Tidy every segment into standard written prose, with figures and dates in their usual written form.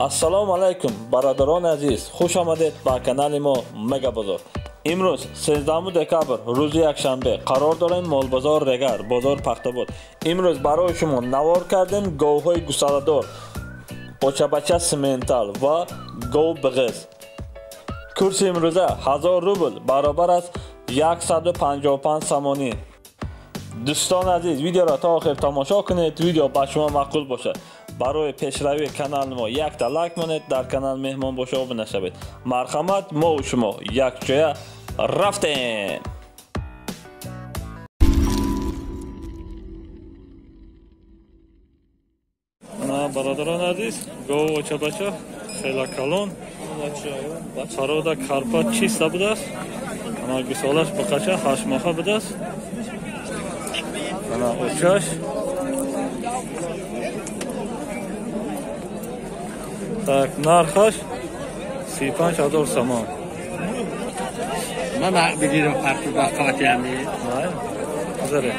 Ассалому алайкум, бародарони азиз, хуш омадед ба канали мо Мегабозор. Имрӯз 13 декабр, рӯзи якшанбе, қарор дорем молбозор Регар, бозор Пахтобод. Имрӯз барои шумо навор кардем говҳои гусаладор, очабача симентал ва гов биғиз. Курси имрӯза 1000 рубл баробар аст 155 сомонӣ. Дӯстони азиз, видеоро то охир тамошо кунед, видео ба шумо маъқул бошад. Барои пешравии канали мо якта лайк монед, дар канал меҳмон боша обуна шавед. Марҳамат, мо ва шумо якҷоя рафтем. Ана бародарони азиз, гов очабача хела калон, парода карпа чиста будааст. Ана гусолаш буқача 8 моҳа будааст. Ана очаш. Так, нархаш 35 000 сомон. Ман бигирам фарқи ба қавати ами. Заре.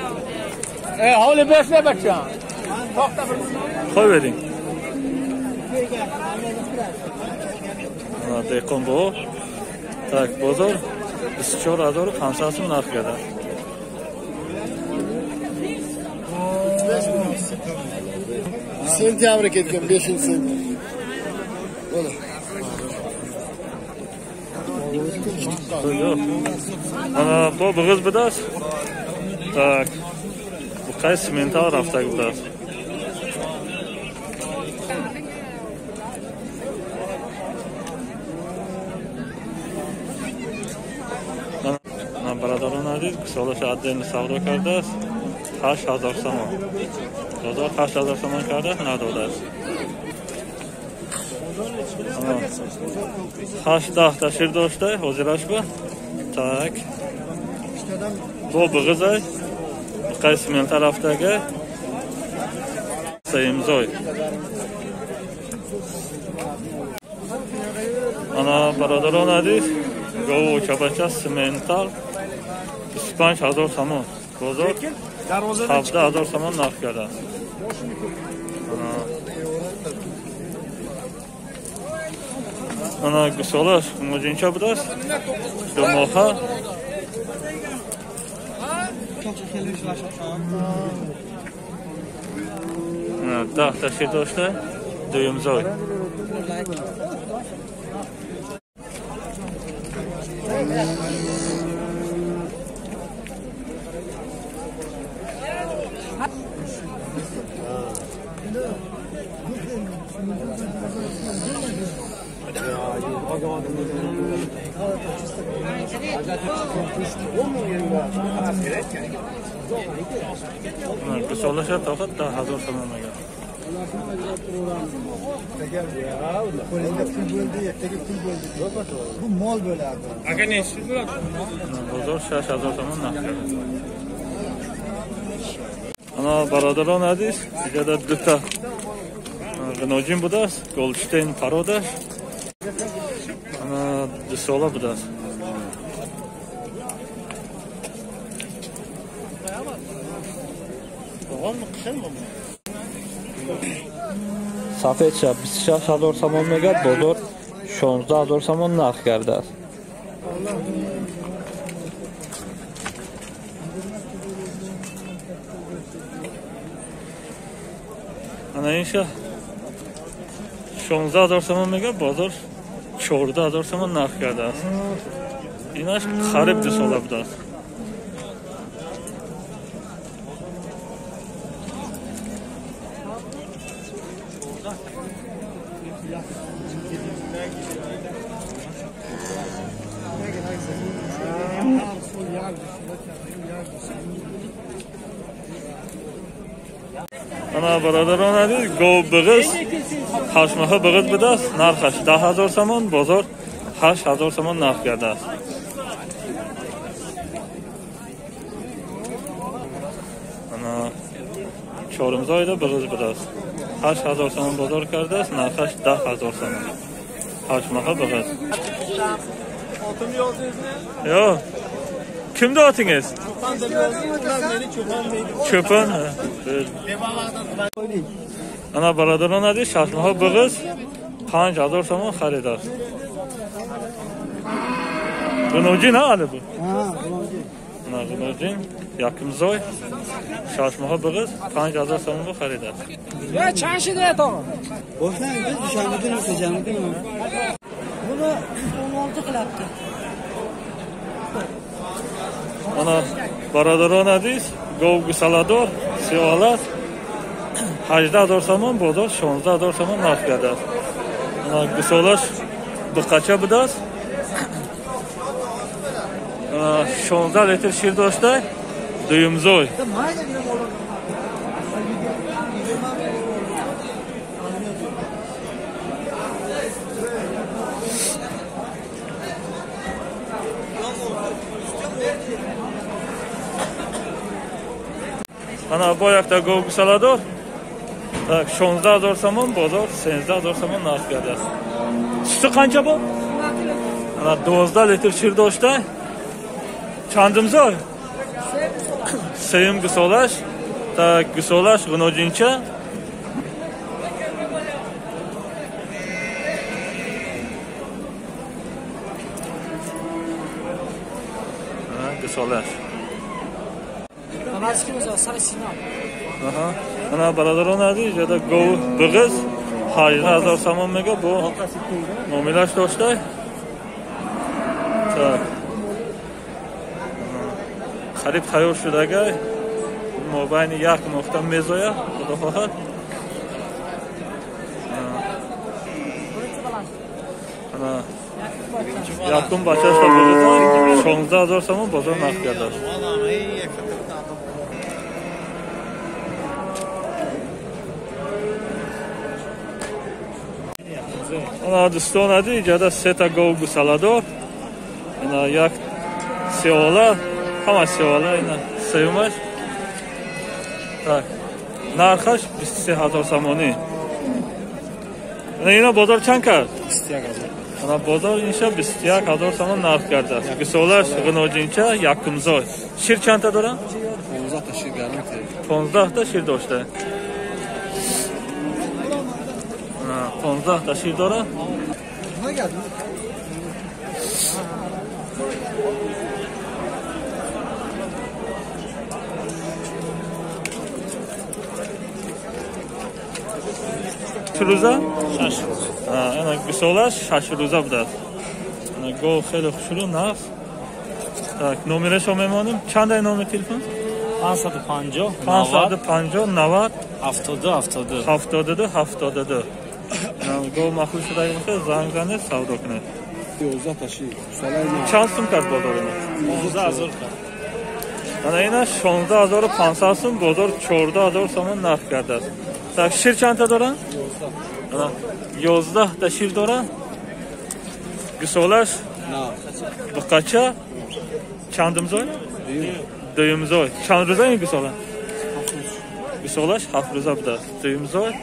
Ҳоли беш не бача. Хой берим. Деҳқон бо. Так, бозор 24 500 сом нарх карда. Sentyabr ketgan 5 sentyabr. Ана бо биғиз будааст. Так, буқаи симентал рафтаг будааст. Ана бародарон азиз, гусолаша отдельно савдо кардааст. 8000 сомон. Бозор 8000 сомон кардааст, надодааст. 8 та шир дошта, ҳозираш ба. Так. Бо биғизай. Буқаи симента рафтага. Сеимзой. Ана бародарон азиз, гову чабача симентал 25 000 сомон. Бозор 17 000 сомон нарх кардааст. Ана гусолаш муҷинча будааст, 2 моҳа. 10 та шир дошта, дуюмзой. Гусолаша тоқат 10 000 сомон мегӯяд. Бозор 6000 сомон нарх кард. Ана бародарон азиз, иҷода дута ғиноҷин будааст, Голдштейн пародаш. Ана 2 сола будааст. Сафедша 26 000 сомон мегӯяд, бозор 16 000 сомон нарх кардааст. Ана инша 16 000 сомон мегӯяд, бозор 14 000 сомон нарх кардааст. Инаш қариб 2 сола будааст. Ана бародарон азиз, гов биғиз 8 моҳа биғиз будааст, нархаш 10 000 сомон, бозор 8000 сомон нарх кардааст. Ана чорумзоида биғиз будааст. 8000 сомон бозор кардааст, нархаш 10 000 сомон. 8 моҳа биғиз. Yo'q. Kimni otingiz? Cho'pon. Ана бародарон азиз, 6 моҳа биғиз 5000 сомон харидааст. Гуноҷин али бу? На гуноҷин якумзой 6 моҳа биғиз 5000 сомон бу харидааст. Я чанд шуда то? Boshlang biz dushanba kuni, seshanba kuni. Buni 16 qilyapti. Ana бародарон азиз, гов гусаладор сиёҳалас 18000 сомон, бозор 16000 сомон нарх кардааст. Ана гусолаш биқача будааст. 16 литр шир дошта, дуюмзой. Ана бо якта гов гусаладор. Так 16000 сомон, бозор 13000 сомон нарх кардааст. Сути қанча бо? Ана 12 литр шир дошта. Чандимзой? Сеюм гусолаш. Так гусолаш гуноҷинча. Ана гусолаш. Ана бародарон азиз, ҷода гов биғиз 18000 сомон мега бо номилаш дошта. Так қариб тайёр шудагай, мобайни як нуқта мезояд, худо хоҳад. Ана якум бачашро биғизон 16000 сомон бозор нарх кардааст. Ана дӯстон азиз, ҷода сета гов гусаладор, ана як сиёла, ҳама сиёла, ина сеюмаш. Так нархаш 23000 сомонӣ. Ана ина бозор чанд кард? 21000. Ана бозор инша 21000 сомон нарх кардааст. Гусолаш гуноҷинча якумзой. Шир чандта дорад? 15 та шир гарантия. 15 та шир дошта. 15 та шир дорад. Чӣ рӯза? 6 рӯз. Ана гусолаш 6 рӯза будааст. Ана гов хеле хушрӯ, нағз. Так номерашро мемонем. Чандай номер телефон? 550 550 90 72 72 72 72. Гов маъқул шудаги бошад, занг занед, савдо кунед. 11 та шир. Чанд сум кард бозор ина? 15000 кард. Ана ина 16500 сум, бозор 14000 сомон нарх кардааст. Так шир чандта дорад? 11. 11 та шир дорад. Гусолаш биқача чандумзой? Дуюмзой. Чанд рӯза ин гусола? Гусолаш 7 рӯза будааст. Дуюмзой.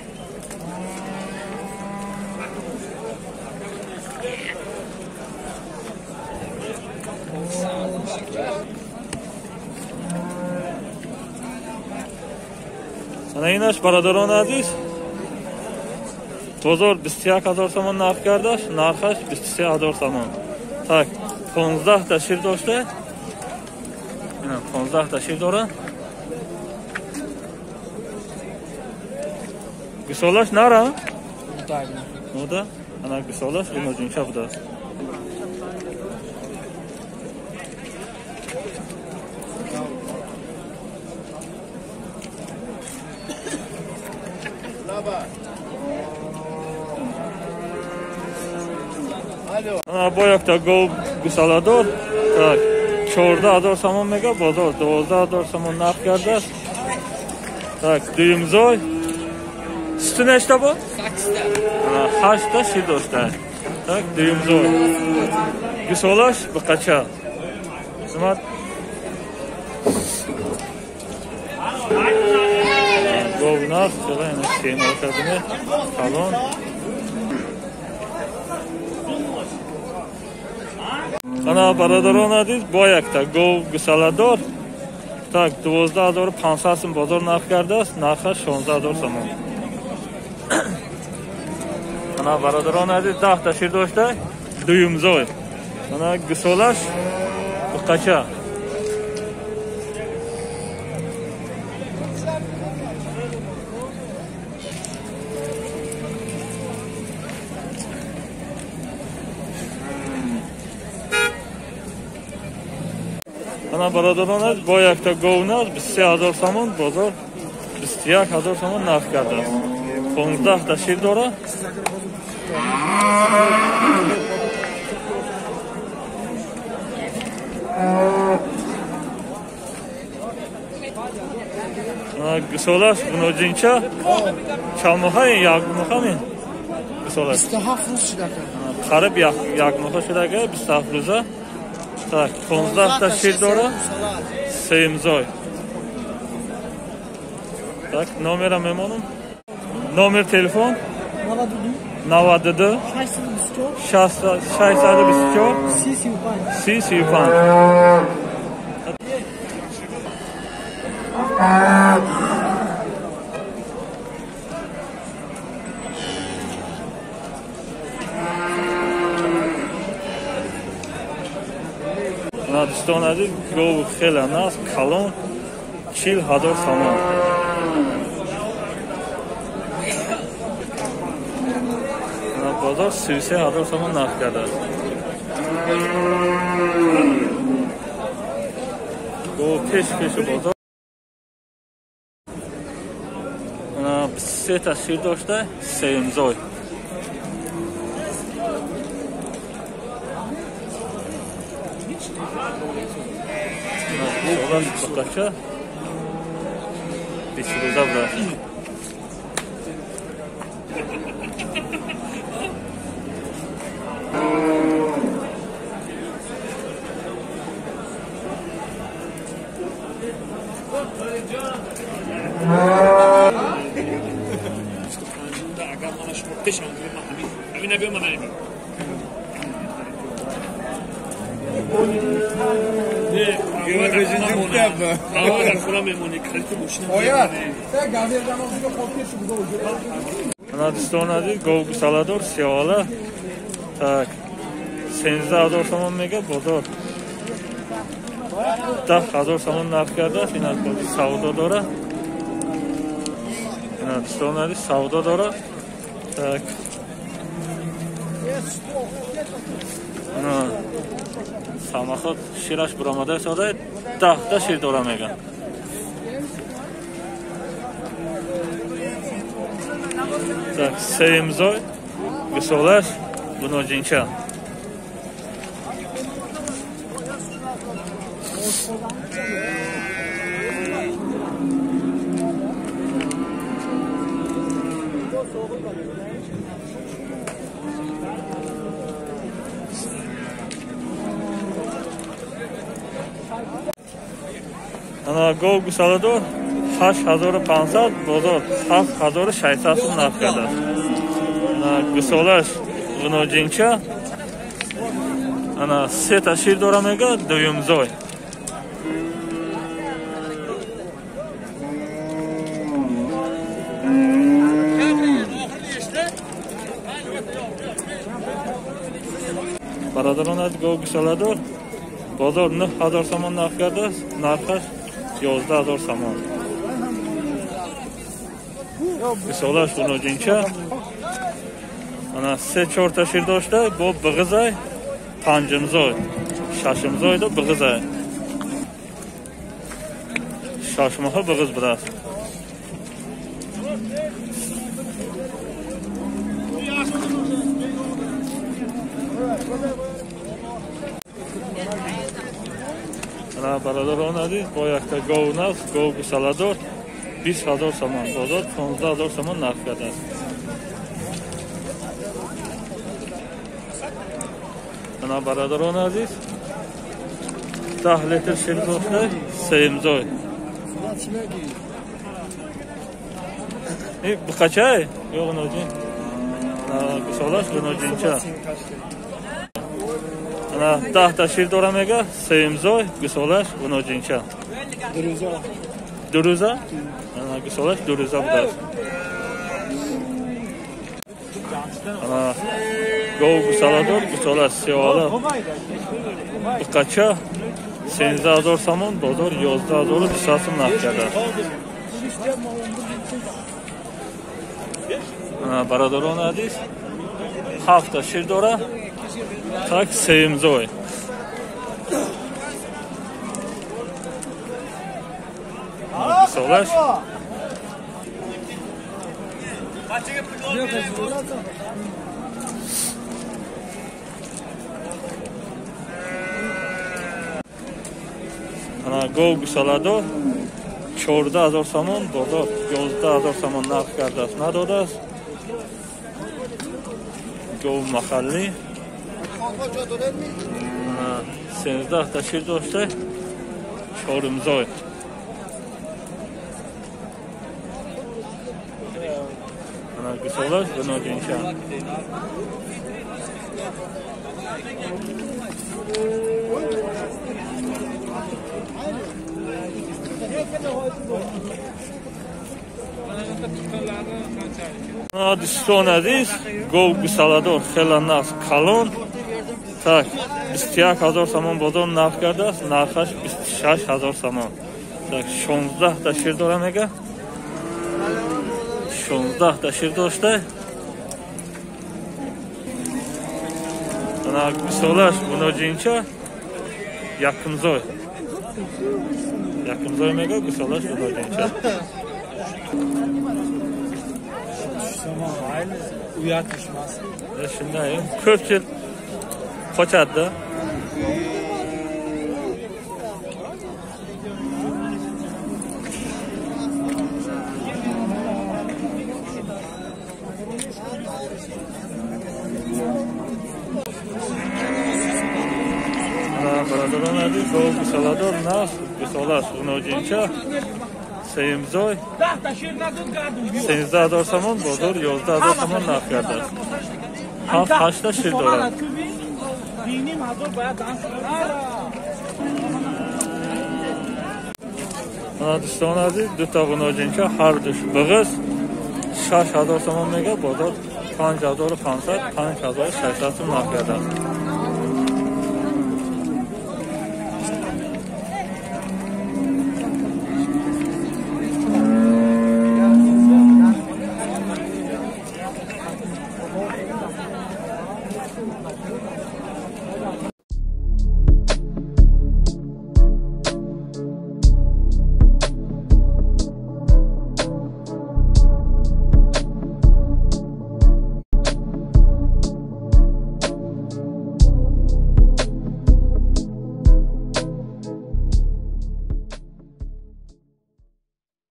Ана инаш бародарон азиз, бозор 21000 сомон нарх кардааст, нархаш 23000 сомон. Так 15 та шир дошта. Ина 15 та шир дорад. Гусолаш нара? Нуда? Ана гусолаш гуноҷинча будааст. Ана бо якта гов гусаладор. Так 14000 сомон мега, бозор 12000 сомон нарх кардааст. Так дуюмзой. Сути нешта бо? 8 та. 8 та шир дошта. Так дуюмзой. Гусолаш биқача. Хизмат. Гов нарх, ина сема кардем, калон. Ана бародарон азиз, бо якта гов гусаладор. Так 12500 сом бозор нарх кардааст, нархаш 16000 сомон. Ана бародарон азиз, 10 та шир дошта, дуюмзой. Ана гусолаш буқача. Ана бародарон азиз, бо якта говназ 23000 сомон, бозор 21000 сомон нарх кардааст. 15 та шир дора. Гусолаш гуноҷинча чанд моҳа, як моҳа ми гусолаш? 27 рӯз шуда. Қариб як моҳа шудага, 27 рӯза. Так, 15 та шир дора, сеюмзой. Так, номера мемонам. Номер телефон 92 624 335. Дӯстон азиз, гов хеле наст, калон, 40000 сомон. Бозор 33000 сомон нарх кардааст. Гов пеш пеши бозор. 23 та шир дошта, сеюмзой. Буқача 20 рӯза будааст. Ана дӯстон азиз, гов гусаладор сиёҳала. Так, 13000 сомон мега, бозор 10000 сомон нарх кардааст. Ин савдо дора. Ана дӯстон азиз, савдо дора. Так, ана самоход шираш буромада истода, 10 та шир дора мега. Так, сеюмзой, гусолаш гуноҷинча. Ана гов гусаладор 8500, бозор 7600 сом нарх кардааст. Ана гусолаш гуноҷинча. Ана 3 та шир дора мега, дуюмзой. Бародарон аз гов гусаладор бозор 9000 сомон нарх кардааст, нархаш 11000 сомон. Гусолаш гуноҷинча. Ана 3-4 та шир дошта, бо биғизай, панҷумзой, шашумзойда биғизай. Шашмоҳа биғиз будааст. Ана бародарон азиз, бо якта гов наст, гов гусаладор 20000 сомон, бозор 15000 сомон нарх кардааст. Ана бародарон азиз, 10 литр шир дошта, сеюмзой. Ин буқачай? Ё гуноҷин? Гусолаш гуноҷинча. Ана 10 та шир дора мега, сеюмзой, гусолаш гуноҷинча. 2 рӯза? Ана гусолаш 2 рӯза будааст. Гов гусаладор, гусола сиёҳала биқача 13 000 сомон, бозор 11 200 сом нарх кардааст. Бародарони азиз, ҳафта шир дора, так сеюмзой. Гусолаш гов гусаладор 14 000 сомон, бозор 11 000 сомон нарх кардааст, надодааст. Гов махаллӣ 13 та шир дошта, чорумзой. Гусолаш биногинча. Дӯстон азиз, гов гусаладор хела нағз калон, так 21 000 сомон бозор нарх кардааст, нархаш 26 000 сомон. Так 16 та шир дора мега, 16 та шир дошта. Гусолаш буноҷинча якумзой, якумзой мега, гусолаш буноҷинча. Shunday ko'pchilik qochadi. Бародарон азиз, гов гусаладор нағз, гусолаш гуноҷинча сеюмзой 13 000 сомон, бозор 11 000 сомон нарх кардааст. 7-8 та шир дорад. Дӯстон азиз, дута гуноҷинча ҳар душ биғиз 6 000 сомон мега, бозор 5500, 5600 сом нарх кардааст.